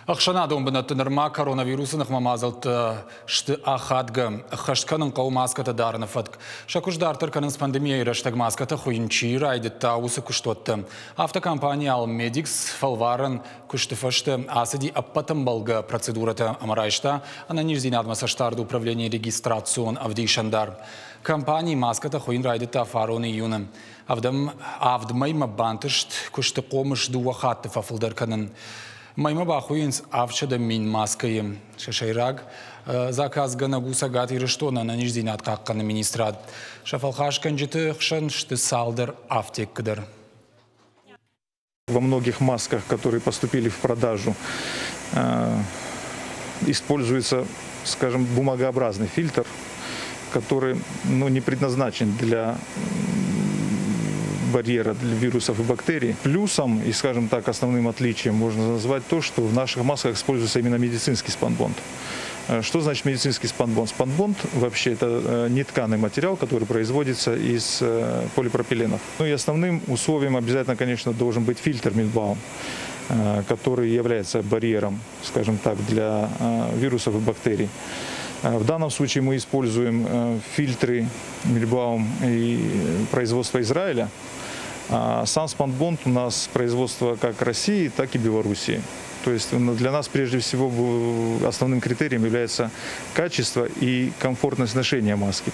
Ӕхсӕнадон бынӕтты нырма коронавирусы ныхмӕ мадзӕлттӕ сты ахадгӕ. Ӕххӕст кӕнын хъӕуы маскӕтӕ дарыны фӕтк. Сӕ куыст дарддӕр кӕнынц пандемийӕйы рӕстӕг маскӕтӕ хуыйын чи райдыдта, уыцы куыстуӕттӕ. Афтӕ компани Almedix фӕлварӕн куысты фӕстӕ ацыди ӕппӕт ӕмбӕлгӕ процедурӕтӕ ӕмӕ райста ӕнӕниздзинадмӕ цӕстдарды управленийы регистрацион ӕвдисӕндар. Компани маскӕтӕ хуыйын райдыдта фарон июны. Ӕвдӕм авд мӕймӕ бантыст куысты хъомыс дыууӕ хатты фӕфылдӕр кӕнын. Мӕймӕ бахуыйынц 700 000 маскӕйы. Сӕ сӕйраг заказгӕнӕг у Цӕгат Ирыстоны ӕнӕниздзинад хъахъхъӕны министрад. Сӕ фӕлхасгӕнджыты хсӕн сты цалдӕр афтеккы дӕр. Во многих масках, которые поступили в продажу, используется, скажем, бумагообразный фильтр, который, ну, не предназначен для барьера для вирусов и бактерий. Плюсом и, скажем так, основным отличием можно назвать то, что в наших масках используется именно медицинский спанбонд. Что значит медицинский спанбонд? Спанбонд вообще это нетканый материал, который производится из полипропиленов. Ну и основным условием обязательно, конечно, должен быть фильтр Мильбаум, который является барьером, скажем так, для вирусов и бактерий. В данном случае мы используем фильтры Мильбаум и производства Израиля. А сам спанбонд у нас производство как России, так и Белоруссии. То есть, ну, для нас прежде всего основным критерием является качество и комфортность ношения маски.